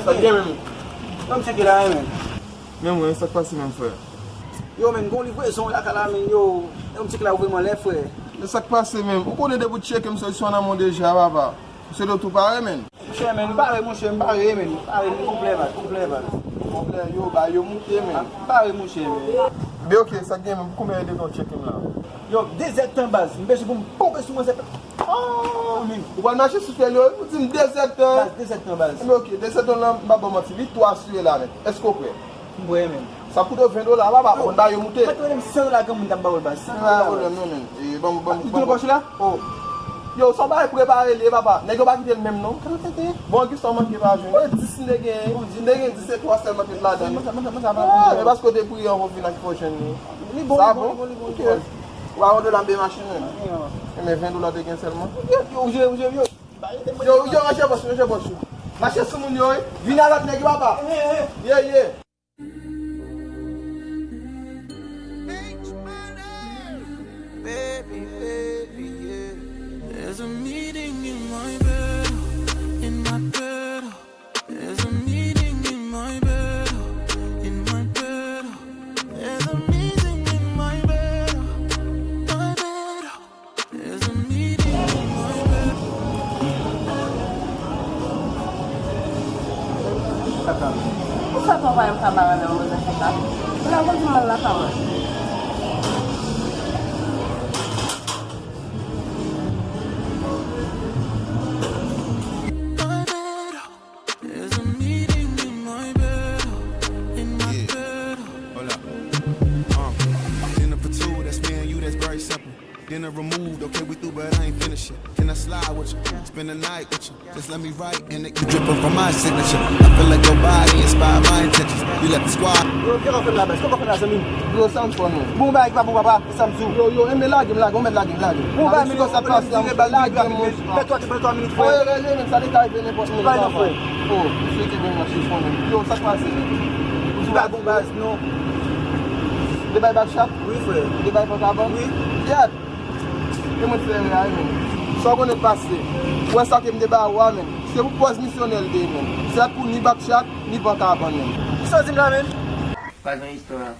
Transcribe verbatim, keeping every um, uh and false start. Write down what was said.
Sa k gen menm? Ban m tcheke la, men. Men mwen, sa k pase menm, frè? Yo, men, gon livrezon lakay la, men, yo. Ban m tcheke la, ou vrèman lè, frè. Men sa k pase menm? Ou konnen depi w tcheke m, se sou an amon deja, papa. Ou se do tou pare, men. Monchè, men, m pare, monchè, m pare, men. M pare, m konplè, baz, konplè, baz. Konplè, yo, ba yo moute, men. M pare, monchè, men. Men ok, sa k gen menm? Pou konbyen de tan w tcheke m la? Yo, de zèdtan, baz. M bezwen pou m ponpe sou mwen, se Oh, men. Ou pral mache sou fè l yo, ou di m de zèdtan. Baz, de zèdtan, baz. Men ok, de zèdtan lan, m pa ba w manti, li twò asire la, men. Èske w prè? M prè, men. Sa koute w ven dola, papa, ou konn ba yo moute. Mwen te wè menm san dola granmoun t ap ba w l, baz. San dola, baz. Pa pwoblèm, non, men. E, ban m, ban m, ban m. Ou pran pòch la? Oh. Yo, sa w bay prepare li, papa. Nèg yo pa kite l menm, non. Bon, ki sa w manke pa jwenn? E dis m te gen, m te gen dis e twa sèlman ki t ladan. Mwen sa, mwen sa, mwen sa pa. Ah, men paske w te priye anvan w vin la ki fè w jwenn li. Li bon, li bon, li bon, li bon, li bon. Ou pa wè dola m peye machin, men. Anyen. E men ven dola te gen sèlman. Yo, yo, yo, yo, yo. Yo, yo, ranje pòch, ranje pòch. Mache sou moun yo, wi. Vin a lòt nèg yo, papa. Ye, ye. Baby, baby, yeah. There's a meeting in my bed, in my bed. There's a meeting in my bed, in my bed. There's a meeting in my bed, my bed. There's a meeting in my bed. Poukisa papa m pa ba mwen menm move fèt la? Ou la konn di m al lakay mwen. My bed. There's a meeting in my bed, in my bed. Hold up. Uh, dinner for two, that's me and you, that's very simple. Dinner removed, okay, we through, but I ain't finished yet. Can I slide with you? Spend the night with you. Just let me write and it dripping from my signature. I feel like your body inspired my intentions. You left the squad. Yo, kè w ap fè la, baz? Kè w ap fè la, zanmi m? Yo, sa m fè, non. Bon, bagay ki pa bon, papa. Sa m di w. Yo, yo, enben lage m, lage m, mèt lage m, lage m. Bon, bay minit, sa k pase a, monchè, lage m, monchè. Fè twa, fè twa minit, frè. Oye, rele, men sa te ka rive nenpòt moman. Bay non, frè. Oh, se ki bon, monchè, konnen. Yo, sa k pase, men? Ou di pa bon baz, non. De bay bak chak? Wi, frè. De bay pankabann? Wi. Kyèt. E mwen fè rè a, men. Sa w konnen k pase? Ou wè sa ke m te ba ou a, men. Se pou pòz misyonè l te ye, men. Se pou ni bak chak, ni pankabann, men. Kisa w di m la, men? Pa gen istwa.